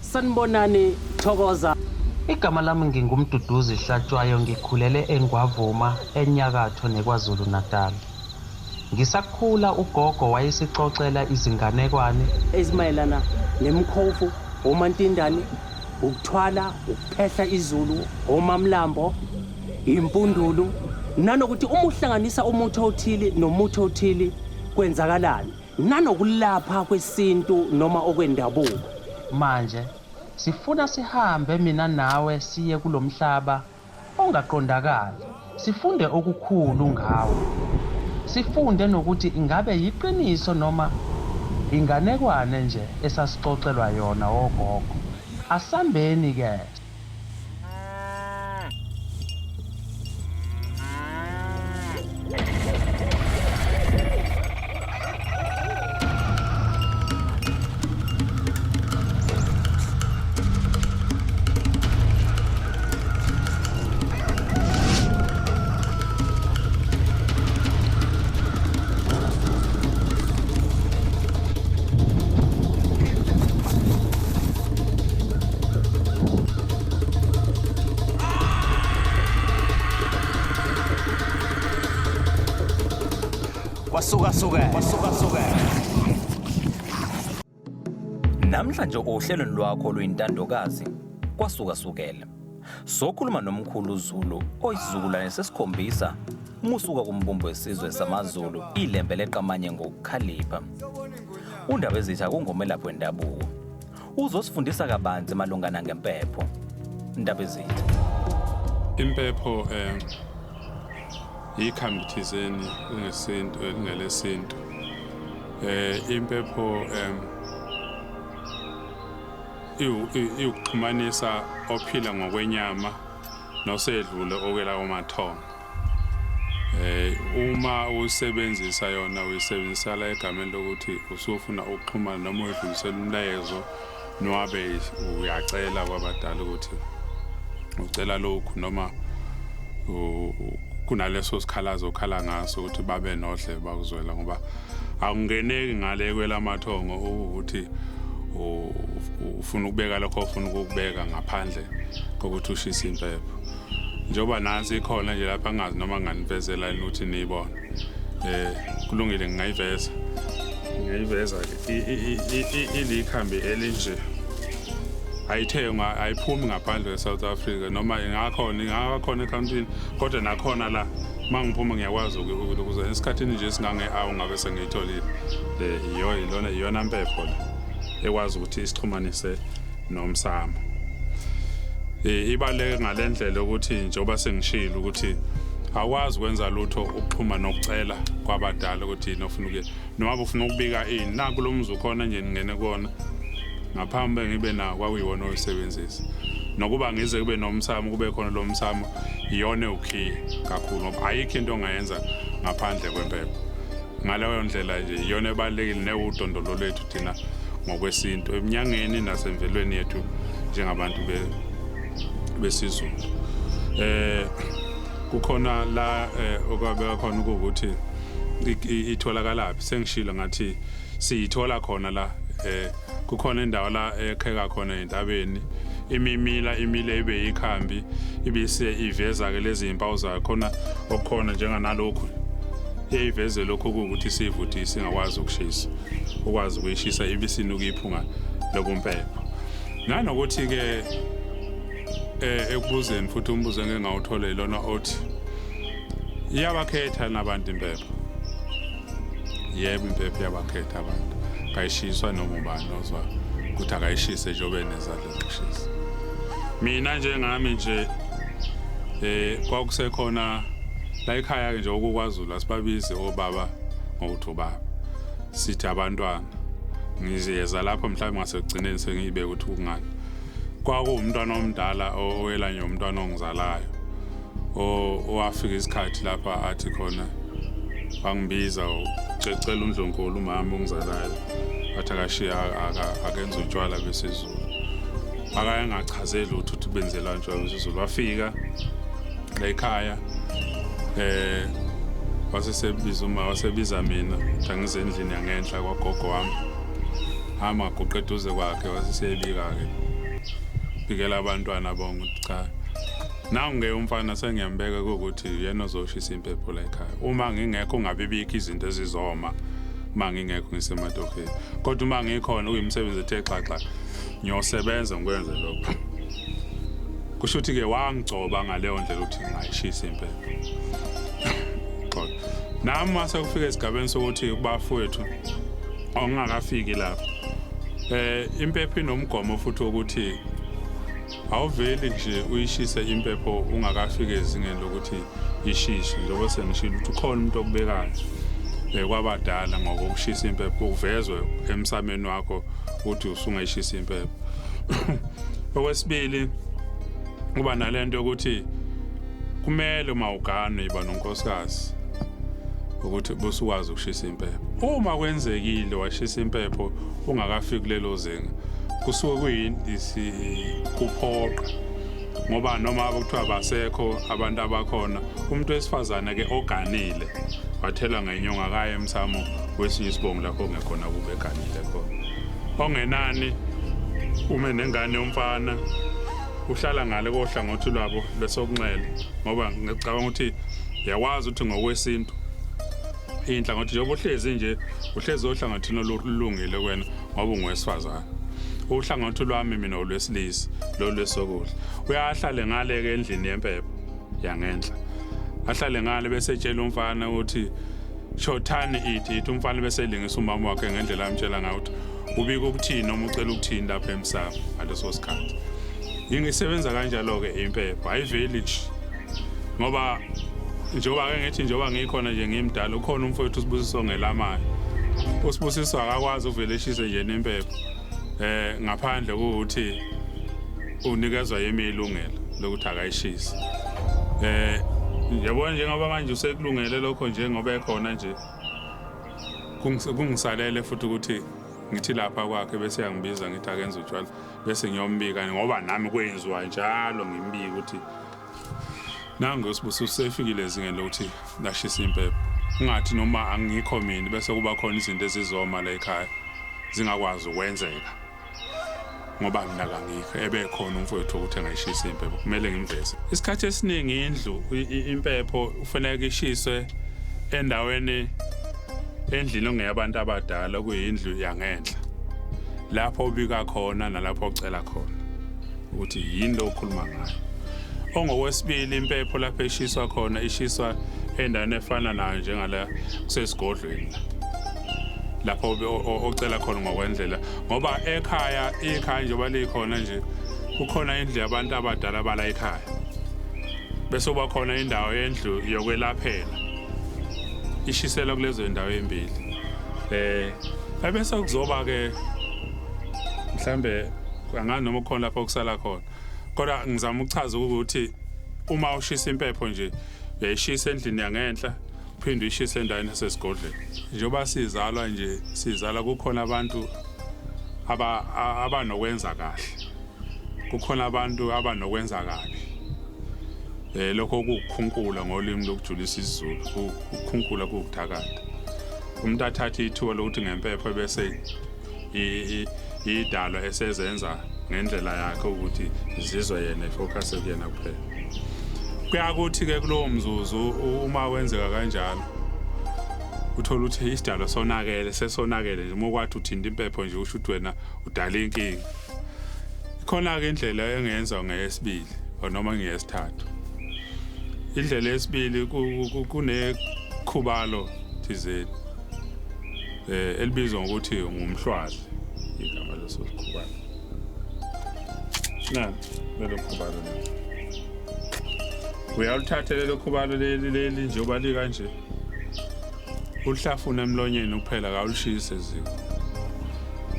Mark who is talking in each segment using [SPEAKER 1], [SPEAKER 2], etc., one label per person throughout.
[SPEAKER 1] Sanibonani, thokoza.
[SPEAKER 2] Igama lami nginguMduduzi Hlatshwayo ngikhulele eNgwavuma enyakatho neKwaZulu Natal. Ngisakhula ugogo wayesixoxela izinganekwane
[SPEAKER 1] ezimayelana nemikhovu, omantindane, ukuthwala, ukuphehla izulu, omamlambo, impundulu, nanokuthi uma uhlanganisa umuthi othile nomuthi othile kwenzakalani, nanokulapha kwesintu noma okwendabuko.
[SPEAKER 2] Manje sifuna sihambe mina nawe siye kulomhlaba ongaqondakali, sifunde okukhulu ngawo. Sifunde nokuthi ingabe yiqiniso noma inganekwane nje esasixoxelwa yona ogogo. Asambeni ke.
[SPEAKER 1] Kwasuka suka, kwasuka suka.
[SPEAKER 3] Namhlanje ohlelweni lwakho oluyintandokazi kwasuka sukela. Sokhuluma nomkhulu Zulu oyisizukulwane sesikhombisa musuka kumbumbo wesizwe samaZulu ilembe leqamanye ngokukhalipha. Undabezitha kungomelaphi wendabuko. Uzosifundisa kabanzi malungana ngempepho. Ndabezitha.
[SPEAKER 4] Impepho ikhambi thizeni ngesintu elingelesintu. Impepho iwukuxhumanisa ophila ngokwenyama nosedlule okwela kumathongo. Uma usebenzisa yona uyisebenzisa la egameni lokuthi usufuna ukuxhumana noma uyidlulisela umlayezo nowabe uyacela kwabadala ukuthi ucela lokhu noma kunaleso sikhalazo okhala ngaso ukuthi babe nodle bakuzwela, ngoba akungeneki ngale kwelamathongo ukuthi ufuna ukubeka lokho ofuna ukukubeka ngaphandle kokuthi ushise impepho. Njengoba nansi ikhona nje lapha, angazi noma nganivezela yini ukuthi niyibone. Kulungile, ngingayiveza. Ngingayiveza ke ilikhambi elinje. Ayithengwa, ayiphumi ngaphandle kwe-South Africa, noma ingakhona, ingakhona ekhawuntini, kodwa nakhona la mangiphuma ngiyakwazi ukuze esikhathini nje esingange-hour ngabe sengiyitholile. Le iyo ilona iyona mpepho le ekwazi ukuthi isixhumanise nomsamo. Ibaluleke ngale ndlela ukuthi njengoba sengishilo ukuthi awukwazi ukwenza lutho ukuxhuma nokucela kwabadala ukuthi yini ofuna ukuye noma ufuna ukubika ini. Naku lo muzi ukhona nje ningene kuwona ngaphambi ngibe nawo kwakuyiwona oyisebenzisa, nokuba ngize kube nomsamo kube khona lo msamo iyona ewukhiye kakhulu, ngoba ayikho into ongayenza ngaphandle kwempepho. Ngaleyo ndlela nje iyona ebalulekile newudondolo lwethu thina ngokwesintu eminyangeni nasemvelweni yethu njengabantu besiZulu. Kukhona la okwabeka khona ukuthi itholakalaphi, sengishilo ngathi siyithola khona la. Kukhona indawo la ekheka khona entabeni, imimila imile ibe ikhambi, ibise iveza ke lezi impawu zayo khona okukhona njenganalokhu iyayiveze lokhu ukuthi sivuthi singakwazi ukushisa, ukwazi ukuyishisa ibisinuka iphunga lobumpepho. Nanokuthi ke ekubuzeni futhi umbuzo engeke ngawuthola ilona othi iyabakhetha nabantu impepho. Yebo, impepho iyabakhetha abantu, kayishiswa noma ubani ozwa ukuthi akayishise njengoba enezandla zokushisa. Mina njengami nje kwakusekhona la ekhaya ke nje okukwaZulu asibabizi obaba ngokuthi ubaba, sithi abantwana. Ngiziyeza lapho mhlawumbe ngasekugcineni sengiyibeka ukuthi kungani. Kwakuwumntwana omdala owelanye umntwana ongizalayo owafika isikhathi lapha athi khona wangibiza ucecela uNdlunkulu umama ongizalayo, wathi akashiya akenza utshwala besiZulu. Akaye angachazeli lutho ukuthi benzelani utshwala besiZulu. Wafika la ekhaya wasesebiza uma wasebiza mina ukuthi angize endlini yangenhla kwagogo wami, hamba ngaguqa eduze kwakhe, waseseyibika-ke Bikela abantwana bonke ukuthi cha, nangu-ke umfana sengiyambeka kuwukuthi uyena ozoshisa impepho la ekhaya. Uma ngingekho ungabibikho izinto ezizoma uma ngingekho ngisematoheni, kodwa uma ngikhona kuyimisebenzi ethe xaxa ngiyosebenza ngikwenze lokho. Kusho ukuthi-ke wangigcoba ngaleyo ndlela ukuthi ngingayishisa impepho. Xolo. Nami mase kufika esigabeni sokuthi kubafowethu ongakafiki lapho, impepho inomgomo futhi wokuthi awuveli nje uyishise impepho ungakafiki ezingeni lokuthi ishishe. Njengoba sengishilo ukuthi ukhona umuntu okubekayo kwabadala ngokushisa impepho, uvezwe emsameni wakho ukuthi usungayishisa impepho. Okwesibili, kuba nalento yokuthi kumele uma uganwe iba nonkosikazi ukuthi busukwazi ukushisa impepho. Uma kwenzekile washisa impepho ungakafiki kulelo zinga, kusuke kuyindisi kuphoqa, ngoba noma kuthiwa basekho abantu abakhona, umuntu wesifazane ke oganile wathela ngenyonga akaye emsamo wesinye isibongo lapho ongekhona kube eganile khona. Ongenani ume nengane yomfana uhlala ngale kohlangothi lwabo lwesokunxele, ngoba ngicabanga ukuthi uyakwazi ukuthi ngokwesintu inhlangothi njengoba uhlezi nje uhlezi ohlangothini olulungile kuwena ngoba ungowesifazane. Uhlangothi lwami mina olwesilisa lolu lwesokudla. Uyahlale ngale-ke endlini yempepho yangenhla, ahlale ngale bese etshela umfana ukuthi shothani ithi ithi, umfana bese elingisa umama wakhe ngendlela amtshela ngayo ukuthi ubika ukuthini noma ucela ukuthini lapha emsamo ngaleso sikhathi. Ingisebenza kanjalo-ke impepho, ayiveli nje ngoba njengoba ke ngithi njengoba ngikhona nje ngimdala, ukhona umfowethu uSibusiso ngelamayo. USibusiso akakwazi uvele eshise nje nempepho ngaphandle kokuthi unikezwa yimi ilungelo lokuthi akayishise. Yabona njengoba manje usekulungele lokho njengoba ekhona nje, kungisalele futhi ukuthi ngithi lapha kwakhe bese yangibiza ngithi akenze utshwala bese ngiyombika, ngoba nami kwenziwa njalo ngimbike ukuthi nangu uSibusiso usefikile ezingeni lokuthi lashisa impepho. Kungathi noma angikho mina bese kuba khona izinto ezizoma la ekhaya zingakwazi ukwenzeka ngoba mina kangikho, ebekhona umfowethu ukuthi engayishisa impepho, kumele ngimveze. Isikhathi esiningi indlu impepho kufanele ishiswe endaweni endlini ongeyabantu abadala, okuyindlu yangenhla lapho ubika khona nalapho ocela khona ukuthi yini lo okhuluma ngayo. Ongokwesibili, impepho lapho eshiswa khona ishiswa endaweni efana nayo njengala kusesigodlweni lapho ocela khona ngokwendlela, ngoba ekhaya ikhaya njengoba likhona nje kukhona indlu yabantu abadala bala ekhaya, bese kuba khona indawo yendlu yokwelaphela ishiselwa kulezo ndawo ezimbili. Ebese kuzoba ke mhlambe angazi noma kukhona lapho kusala khona, kodwa ngizama ukuchaza ukuthi uma ushisa impepho nje uyayishisa endlini yangenhla uphinde uyishise endaweni yasesigodlweni. Njengoba sizalwa nje sizalwa kukhona abantu abanokwenza kahle, kukhona abantu abanokwenza kabi. Lokho kukukhunkula ngolimi lokujulisa isiZulu, ukukhunkula kuwukuthakatha. Umuntu athathe ithuba lokuthi ngempepho bese idalwa esezenza ngendlela yakhe ukuthi zizwe yena, ifocus kuyena kuphela. Kuyakuthi-ke kulowo mzuzu uma kwenzeka kanjalo uthola ukuthi isidalwa sonakele, sesonakele nje. Uma ukwathi uthinta impepho nje usho ukuthi wena udala inkinga. Ikhona-ke indlela engenza ngeyesibili noma ngeyesithathu. Indlela yesibili kunekhubalo thizeni elibizwa ngokuthi ngumhlwazi, igama leso sikhubalo. Nani lelo khubalo lelo, uyaluthatha lelo khubalo leli leli njengoba likanje, ulihlafuna emlonyeni kuphela, kawulishise eziko,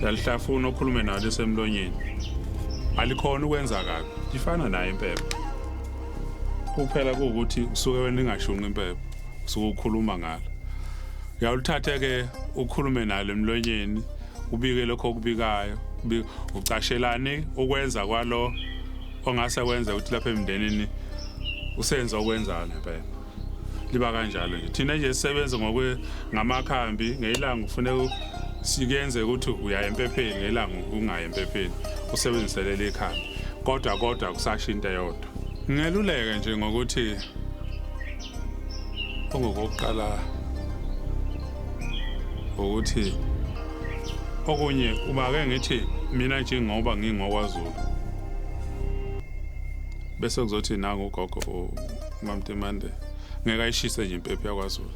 [SPEAKER 4] uyalihlafuna ukhulume nalo lisemlonyeni, alikhona ukwenza kabi, lifana nayo impepho kuphela kuwukuthi usuke wena ingashunqi impepho, usuke ukhuluma ngalo. Uyaluthatha-ke ukhulume nalo emlonyeni, ubike lokho okubikayo, ucashelani ukwenza kwalo ongase kwenze ukuthi lapha emndenini usenza okwenzayo ngempela. Liba kanjalo nje. Thina nje sisebenza ngamakhambi, ngelanga kufuneka sikenze ukuthi uya empepheni, ngelanga ungayi empepheni, usebenzise leli khambi. Kodwa kusasho into eyodwa. Ngeluleke nje ngokuthi okungokokuqala ukuthi okunye uba ke ngithi mina nje ngoba ngingokwaZulu bese kuzothi nangu ugogo uMamtimande ngeke ayishise nje impepho yakwaZulu,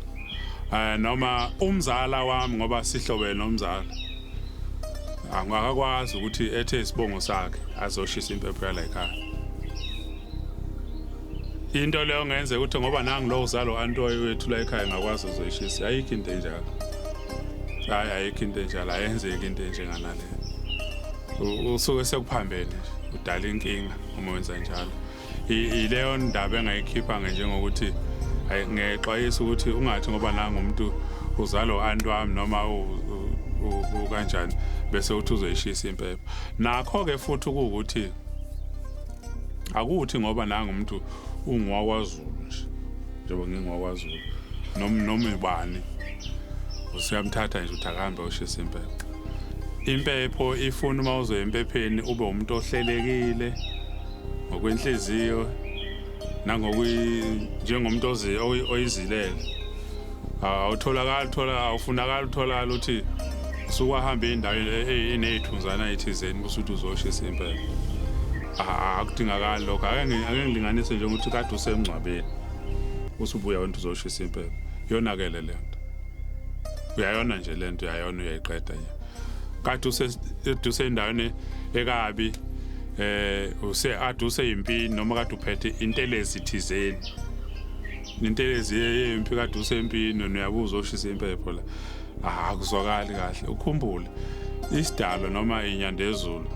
[SPEAKER 4] noma umzala wami ngoba sihlobene nomzala angakakwazi ukuthi ethe isibongo sakhe azoshisa impepho yala ekhaya. Into leyo ngenze ukuthi ngoba nangu lo uzalo antoyi wethu la ekhaya ngakwazi uzoyishisa, ayikho into enjalo. Hayi, ayikho into enjalo, ayenzeki into enjenganaleyo. Usuke sekuphambene nje, udala inkinga uma wenza njalo. Ileyo ndaba engayikhipha njengokuthi ngiyayixwayisa ukuthi ungathi ngoba nangu umuntu uzalo anti wami noma ukanjani bese uthi uzoyishisa impepho. Nakho-ke futhi kuwukuthi akuthi ngoba nangu umuntu ungowakwaZulu nje, njengoba ngingowakwaZulu noma ubani usuyamthatha nje uthi akahambe ushisa impepho. Impepho ifuna uma uzoya empepheni ube umuntu ohlelekile ngokwenhliziyo njengomuntu oyizilele. Awutholakali thola awufunakali utholakala uthi usukwahamba indawo eney'thunzana ey'thizeni kusuthi uzoshisa impepho. Akudingakali lokho. Ake ngilinganise njengokuthi kade usemngcwabeni usubuya wena uzoshisa impepho, yonakele le nto. Uyayona nje le nto, uyayona uyayiqeda nje. Kade usendaweni ekabi, ade useyimpini noma kade uphethe intelezi thizeni, intelezi yempi kade usempini uyabuza oshisa impepho la, akuzwakali kahle. Ukhumbule isidalo noma inyandezulu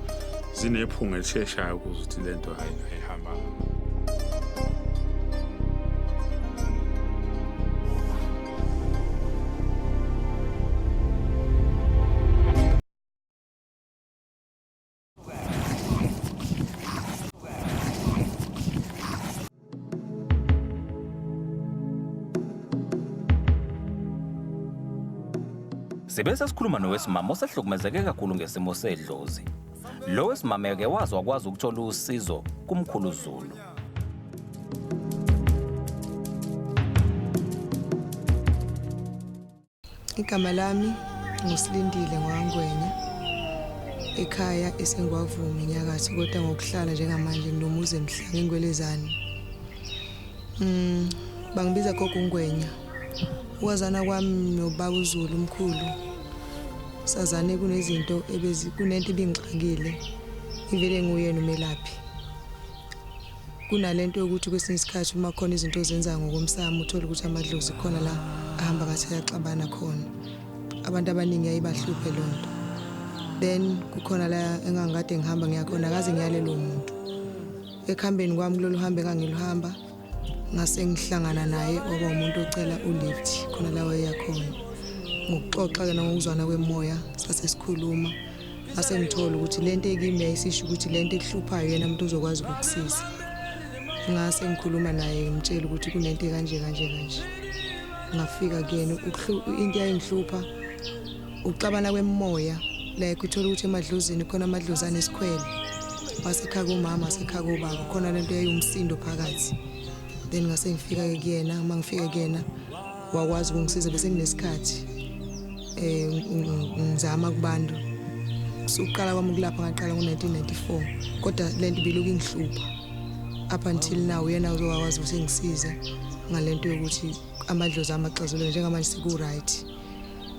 [SPEAKER 4] zinephunga elisheshayo ukuze ukuthi lento ayihambanga.
[SPEAKER 3] Sibe sesikhuluma nowesimama osehlukumezeke kakhulu ngesimo sedlozi. Lo wesimame ke waze wakwazi ukuthola usizo kumkhulu Zulu.
[SPEAKER 5] Igama lami nguSilindile ngwaNgwenya, ekhaya eseNgwavuma eNyakatho, kodwa ngokuhlala njengamanje nginomuzi eMhlanga eNgwelezane. Bangibiza gogo uNgwenya. Ukwazana kwami nobaba uZulu umkhulu, sazane kunezinto kunento ebingixakile, ngivele nguyena umelaphi. Kunalento yokuthi kwesinye isikhathi uma khona izinto ozenza ngokomsamo uthole ukuthi amadlozi khona la ahamba ngathi ayaxabana khona. Abantu abaningi yayibahluphe loo nto. Then kukhona la engangikade ngihamba ngiyakhona, akaze ngiyalelo muntu. Ekuhambeni kwami kulolu hambo engangiluhamba, ngase ngihlangana naye waba umuntu ocela ulift khona la wayeya khona. Ngokuxoxa-ke nangokuzwana kwemoya sase sikhuluma, ngase ngithola ukuthi lento ekimi yayisisho ukuthi lento ekuhluphayo yena umuntu uzokwazi ukukusiza. Ngase ngikhuluma naye ngimtshela ukuthi kunento kanje kanje kanje. Ngafika kuyena, into eyayingihlupha ukuxabana kwemoya, like uthola ukuthi emadlozini khona amadlozi anesikhwele, wasekhaya komama wasekhaya kobaba khona lento yayiwumsindo phakathi. Then ngase ngifika-ke kuyena, uma ngifika kuyena wakwazi ukungisiza, bese nginesikhathi ngizama kubantu. Ukuqala kwami ukulapha ngaqala ngo-1994, kodwa lento ibilokhu ingihlupha up until now. Uyena uzowakwazi ukuthi ngisize ngalento yokuthi amadlozi ami axazulule, njengamanje seku-right.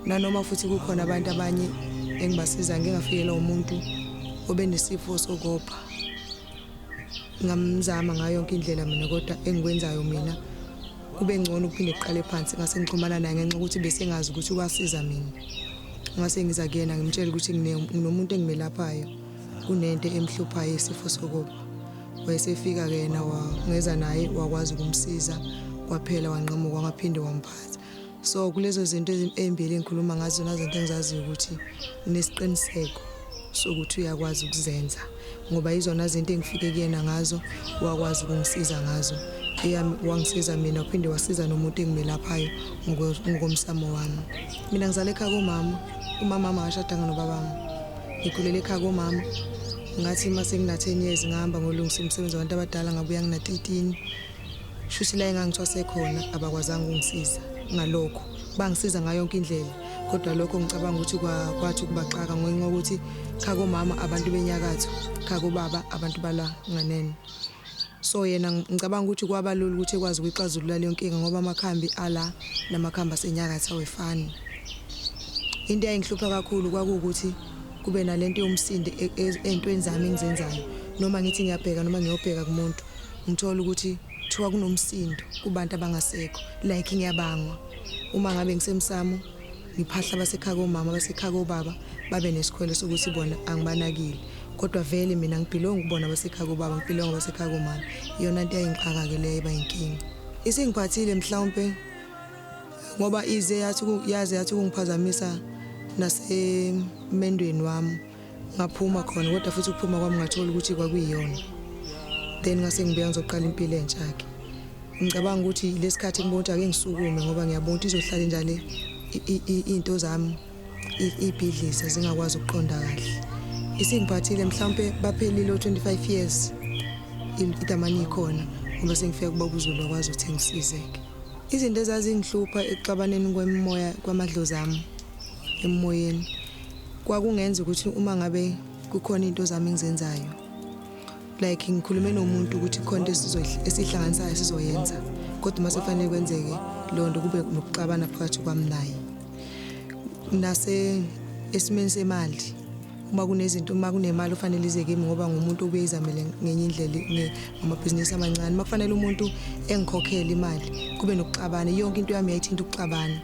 [SPEAKER 5] Nanoma futhi kukhona abantu abanye engibasiza, ngike ngafikela umuntu obenesifo sokopha, ngamzama ngayo yonke indlela mina, kodwa engikwenzayo mina kube ngcono ukuphinde kuqale phansi. Ngase ngixhumana naye ngenxa yokuthi bese ngazi ukuthi wasiza mina. Ngase ngiza kuyena ngimtshela ukuthi nginomuntu engimelaphayo, kunento emhluphayo isifo sokopha. Wayesefika-ke yena ngeza naye wakwazi ukumsiza kwaphela, wanqamuka wangaphinde wamphatha. So kulezo zinto ey'mbili engikhuluma ngazo, nazo zinto engizaziyo ukuthi nginesiqiniseko sokuthi uyakwazi ukuzenza, ngoba yizona zinto engifike kuyena ngazo wakwazi ukungisiza ngazo. Eyami wangisiza mina, uphinde wasiza nomuntu engimelaphayo ngokomsamo wami. Mina ngizala ekhaya komama, umama wami akashadanga nobabami. Ngikhulele ekhaya komama, Ngathi uma sengina-10 years ngahamba ngolungisa umsebenzi wabantu abadala, ngabuya ngina-13. Shuthi la engangithwase khona abakwazanga ukungisiza ngalokho, bangisiza ngayo yonke indlela, kodwa lokho ngicabanga ukuthi kwathi ukubaxaka ngenxa yokuthi khakomama abantu benyakatho, khakobaba abantu bala nganeno. So yena ngicabanga ukuthi kwaba lula ukuthi ekwazi ukuyixazulula leyo nkinga, ngoba amakhambi ala namakhambi asenyakatho awefani. Into eyayingihlupha kakhulu kwakuwukuthi kube nalento yomsindo ey'ntweni zami engizenzayo, noma ngithi ngiyabheka noma ngiyobheka kumuntu, ngithola ukuthi kuthiwa kunomsindo kubantu abangasekho, like ngiyabangwa. Uma ngabe ngisemsamo ngiphahla abasekhaya komama, abasekhaya kobaba babe nesikhwele sokuthi bona angibanakile, kodwa vele mina ngibhilonga ukubona abasekhaya kobaba, ngibhilonga abasekhaya komama. Iyona nto eyayingixaka-ke leyo, eba yinkinga. Isingiphathile mhlawumpe ngoba ize yathi yaze yathi ukungiphazamisa nasemendweni wami, ngaphuma khona, kodwa futhi ukuphuma kwami ngathola ukuthi kwakuyiyona. Then ngase ngibuya ngizoqala impilo entsha-ke. Ngicabanga ukuthi lesikhathi ngibona ukuthi ake ngisukume, ngoba ngiyabona ukuthi izohlala njalo iy'nto zami ibhidlisa zingakwazi ukuqonda kahle. Isingiphathile mhlawumpe baphelile o-25 years idamani ikhona, ngoba sengifika kuba uZulu wakwazi ukuthi ngisizeke. Izinto ezazingihlupha ekuxabaneni kwemimoya kwamadlozi ami emoyeni kwakungenza ukuthi uma ngabe kukhona into zami engizenzayo, like ngikhulume nomuntu ukuthi khona into esihlanganisayo sizoyenza, kodwa uma sekufanele kwenzeke leyo nto kube nokuxabana phakathi kwami naye. Nase esimeni semali, uma kunezinto, uma kunemali ofanele ize kimi, ngoba ngumuntu obuye izamele ngenye indlela ngamabhizinisi amancane, uma kufanele umuntu engikhokhele imali kube nokuxabana. Yonke into yami yayithinta ukuxabana.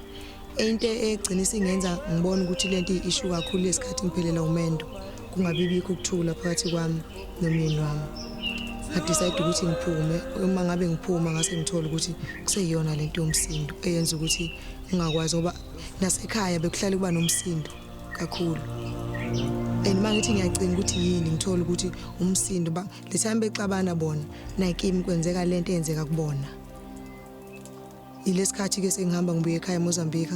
[SPEAKER 5] Into egcina isingenza ngibone ukuthi lento iyi-issue kakhulu lesikhathi ngiphelela umendo, kungabi bikho ukuthula phakathi kwami nomyeni wami. Nga-decide ukuthi ngiphume. Uma ngabe ngiphuma ngase ngithola ukuthi kuseyiyona lento yomsindo eyenza ukuthi ngingakwazi, ngoba nasekhaya bekuhlale kuba nomsindo kakhulu. And uma ngithi ngiyacinga ukuthi yini, ngithola ukuthi umsindo ba le time bexabana bona nakimi kwenzeka lento eyenzeka kubona. Ilesikhathi-ke sengihamba ngibuye ekhaya eMozambique,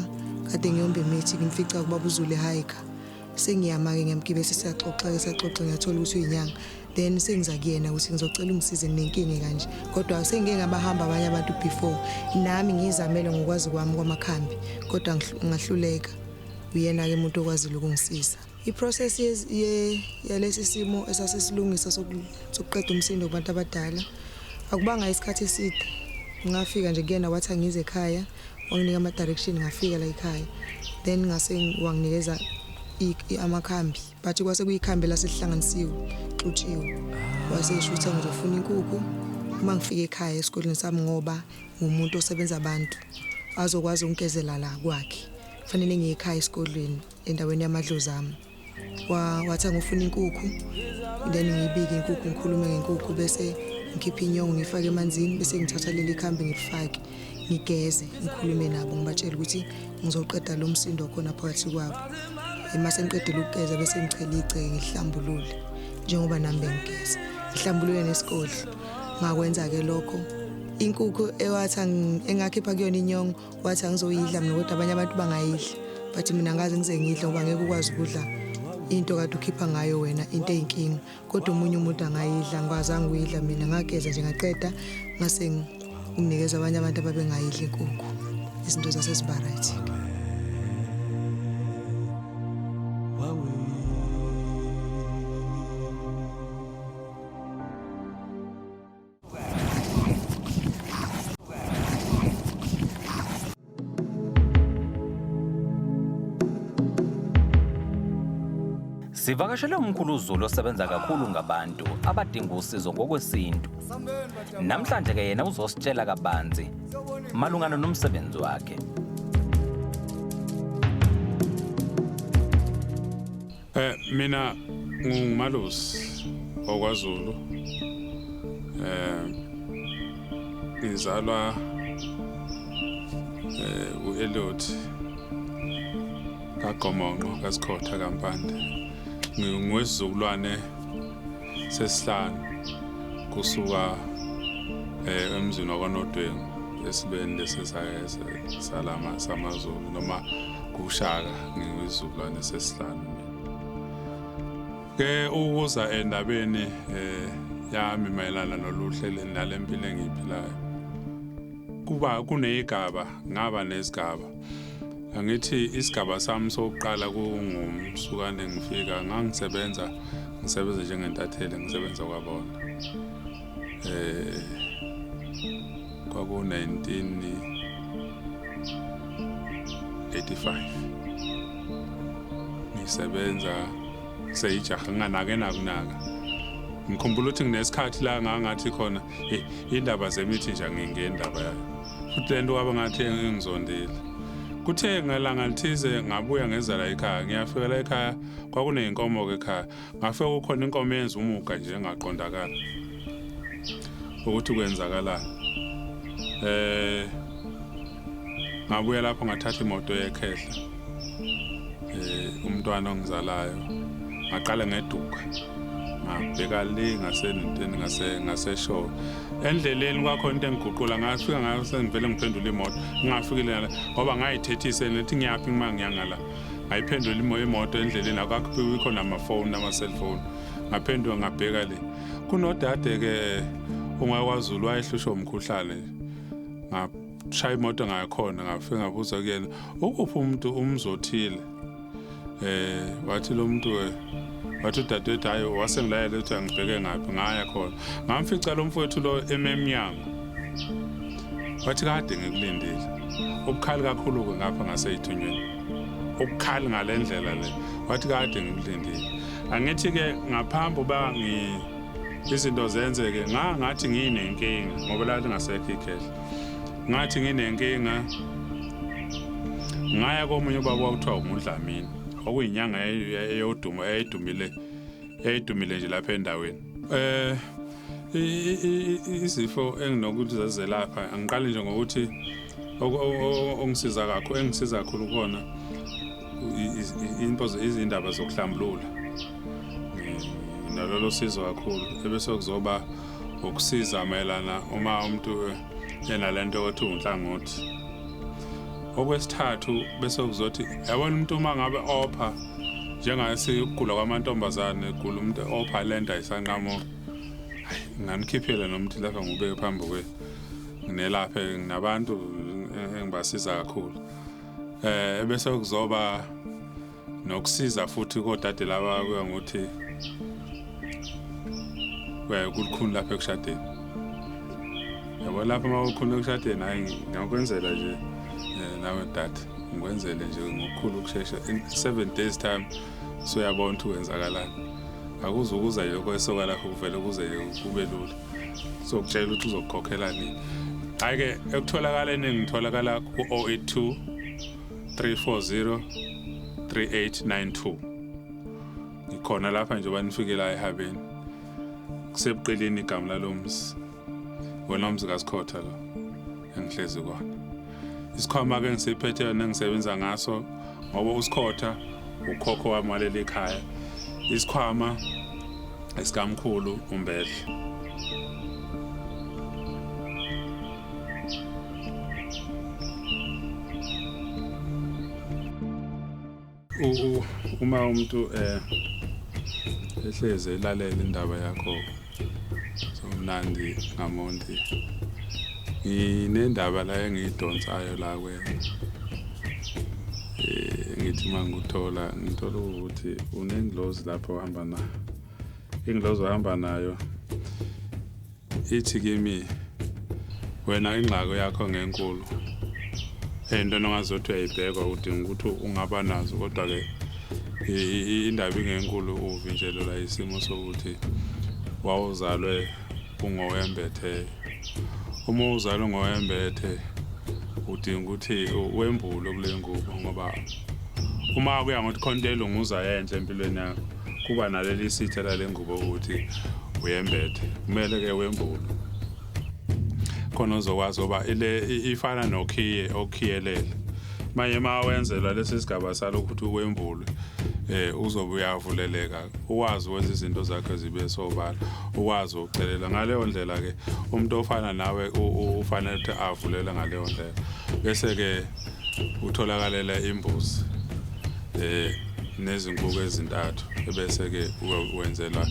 [SPEAKER 5] kade ngiyomba imithi, ngimfica kubaba uZulu ehayikha. Sengiyama-ke ngiyamgibela, siyaxoxa-ke, siyaxoxa, ngiyathola ukuthi uyinyanga. Then sengiza kuyena ukuthi ngizocela ungisize nginenkinga kanje, kodwa sengike ngabahamba abanye abantu before nami ngiyizamele ngokwazi kwami kwamakhambi, kodwa ngahluleka. Uyena-ke umuntu okwazile ukungisiza. I-process yalesi simo esasisilungisa sokuqeda umsindo kubantu abadala akubanga isikhathi eside. Ngafika nje kuyena, wathi angize ekhaya, wanginika ama-direction, ngafika la ekhaya. Then ngase wanginikeza amakhambi, but kwase kuyikhambi lasehlanganisiwe xutshiwe. Wase esho ukuthi ngizofuna inkukhu uma ngifika ekhaya esikoleni sami, ngoba ngumuntu osebenza abantu azokwazi ukungigezela la kwakhe, kufanele ngiye ekhaya esikolweni endaweni yamadlozi ami. Wathi angifuna inkukhu, then ngiyibike inkukhu, ngikhulume ngenkukhu, bese ngikhiphe inyongo ngiyifake emanzini, bese ngithatha leli khambi ngilifake, ngigeze, ngikhulume nabo, ngibatshele ukuthi ngizoqeda lo msindo khona phakathi kwabo. Uma sengiqedile ukugeza bese ngichela igceke ngihlambulule njengoba nami bengigeza, ngihlambulule nesigodlo. Ngakwenza-ke lokho. Inkukhu ewathi engakhipha kuyona inyongo, wathi angizoyidla mina, kodwa abanye abantu bangayidla, but mina ngaze ngize ngidle, ngoba ngeke ukwazi ukudla into kade ukhipha ngayo wena into eyinkinga, kodwa omunye umuntu angayidla. Ngikwazanga ukuyidla mina, ngageza nje ngaqeda, ngase nginikeza abanye abantu ababengayidla inkukhu. Izinto zaseziba right.
[SPEAKER 3] Sivakashele umkhulu Zulu osebenza kakhulu ngabantu abadinga usizo ngokwesintu. Namhlanje ke yena uzositshela kabanzi malungana nomsebenzi wakhe.
[SPEAKER 4] Mina ngingumalusi wakwaZulu. Ngizalwa uElliot kaGomonqo kaSikhotha kaMpande. Ngingowesizukulwane sesihlanu kusuka emzini wakwaNodwengu esibeni lesi salama samaZulu noma kuShaka, ngingowesizukulwane sesihlanu mina. Ke ukuza endabeni yami mayelana noluhle nalempilo engiyiphilayo. Kuba kunezigaba, ngaba nezigaba. Angithi isigaba sami sokuqala kungumsukane ngifika ngangisebenza ngisebenza njengentatheli ngisebenza kwabona. Kwaku 1985 ngisebenza seyijaha nginganake nakunaka. Ngikhumbula ukuthi nginesikhathi la ngangathi khona indaba zemithi nje angingeni indaba yayo. Futhi lento kwaba ngathi engizondile. Kuthe ngelanga lithize ngabuya ngeza la ekhaya, ngiyafika la ekhaya kwakuney'nkomo-ke ekhaya. Ngafika kukhona inkomo eyenza umuga nje engaqondakala ukuthi kwenzakalani. Ngabuya lapho ngathatha imoto yekhehla, umntwana ongizalayo, ngaqala ngeduka ngabheka le ngasenintweni ngaseshowe. Endleleni kwakhona into engiguqula, ngafika ngayo sengivele ngiphendula imoto, ngingafikile ngala ngoba ngayithethisa nethi ngiyaphi uma ngiya ngala. Ngayiphendula imoto endleleni, akukho namafoni nama-cellphone. Ngaphenduka ngabheka le. Kunodade-ke ungakwaZulu wayehlushwa umkhuhlane. Ngashaya imoto ngakhona, ngafika ngabuza kuyena, ukuphi umuntu umzothile? Wathi lo muntu wathi udadewethu hayi wasengilayela ukuthi angibheke ngaphi, ngaya khona. Ngamfica lo mfowethu lo eme emnyango. Wathi kade ngikulindile. Ubukhali kakhulu-ke ngapha ngaseyithunyweni. Ubukhali ngale ndlela le. Wathi kade ngikulindile. Angithi-ke ngaphambi uba izinto zenzeke ngathi nginenkinga ngoba la lingasekho ikhehla. Ngathi nginenkinga ngaya komunye ubaba kwakuthiwa nguDlamini, okuyinyanga eyodumo eyayidumile eyayidumile nje lapha endaweni. Izifo enginokuthi zazelapha angiqale nje ngokuthi ongisiza kakhulu engisiza kakhulu kona izindaba zokuhlambulula. Nalolo sizo kakhulu ebese kuzoba ukusiza mayelana uma umuntu enalento othi unhlangothi. Okwesithathu bese kuzothi yabona umuntu uma ngabe opha njengase ukugula kwamantombazane egula umuntu opha lento ayisanqamuki. Hayi nganikhiphela nomuthi lapha ngubeke phambi kwenu. Nginelaphe nginabantu engibasiza kakhulu. Bese kuzoba nokusiza futhi kodade laba kuya ngokuthi kulikhuni lapha ekushadeni. Yabo lapha uma kulikhuni ekushadeni hayi ngiyakwenzela nje nawe dade ngikwenzele nje ngokukhulu ukushesha in 7 days time soyabona ukuthi kwenzakalani. Akuzukuza nje kwesoka lakho kuvele kuze kube lula. Sokutshela ukuthi uzokukhokhela nini. Hayi ke ekutholakaleni ngitholakala ku 082 340 3892. Ngikhona lapha njengoba nifike la eHabeni. Kusebuqilini igama lalomzi. Wona umzi kaSikhotha lo engihlezi kona. Isikhwama ke ngisiphethe nengisebenza ngaso ngoba uSikhotha ukhokho wami waleli ekhaya. Isikhwama esikamkhulu uMbedle. Uma umuntu ehleze elalela indaba yakho somnandi ngamondi, nginendaba la engiyidonsayo la kwena. Ngithi uma ngikuthola ngithola ukuthi unengilozi lapho ohamba nayo. Ingilozi ohamba nayo ithi kimi wena ingxaki yakho ngenkulu into ongazothi uyayibheka udinga ukuthi ungaba nazo, kodwa ke indaba ingenkulu uvinjelelwa isimo sokuthi wawuzalwe ungowembethe. Uma uzalwe ungowembethe udinga ukuthi wembulwe kule ngubo, ngoba uma kuya ngokuthi khona into elunguza enhle empilweni yakho kuba naleli sitha lale ngubo ukuthi uyembethe, kumele ke wembulwe khona uzokwazi ngoba ile ifana nokhiye okhiyelele. Manje uma wenzelwa lesi sigaba salokhu ukuthi ukwembulwe uzobe uyavuleleka ukwazi ukwenza izinto zakhe zibe sobala, ukwazi ukucelela ngaleyo ndlela. Ke umuntu ofana nawe ufanele ukuthi avulele ngaleyo ndlela, bese ke utholakalela imbuzi. Nezinkukhu ezintathu ebese-ke wenzela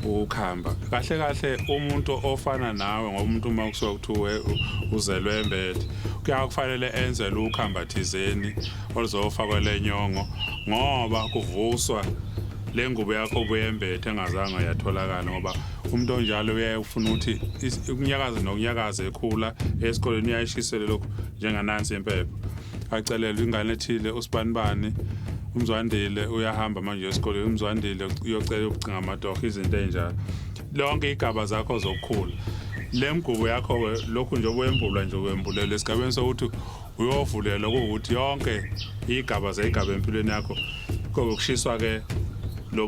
[SPEAKER 4] ukuhamba kahle kahle umuntu ofana nawe, ngoba umuntu uma kusuka kuthiwe uzelwe embethe, kuyakufanele enzele ukhamba thizeni oluzofakwa lenyongo, ngoba kuvuswa le ngubo yakho obuyembethe engazange yatholakala. Ngoba umuntu onjalo uyaye ufuna ukuthi ukunyakaza nokunyakaza, ekhula esikoleni uyayishisele lokhu njenganansi impepho, acelelwe ingane ethile, usibanibani, umzwandile uyahamba manje esikoleni, umzwandile uyocela ukucinga amatoho, izinto ey'njalo. Lonke igaba zakho zokukhula, le mgubo yakho-ke, lokhu nje obuyembulwa nje, wembulelwe esigabeni sokuthi uyovulelwa, kuwukuthi yonke igaba zeyigaba empilweni yakho kobe kushiswa-ke lo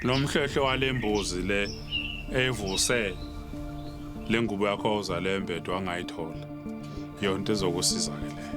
[SPEAKER 4] lo mhlehlo walembuzi le evuse le ngubo yakho ozale embethe wangayithola. Yonto ezokusiza-ke leyo.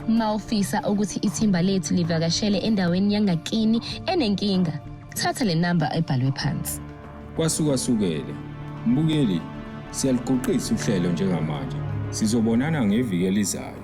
[SPEAKER 6] Mawufisa ukuthi ithimba lethu livakashele endaweni yangakini enenkinga, thatha le namba ebhalwe phansi.
[SPEAKER 7] Kwasukasukele. Mbukeli, siyaliguqisa uhlelo njengamanje. Sizobonana ngeviki elizayo.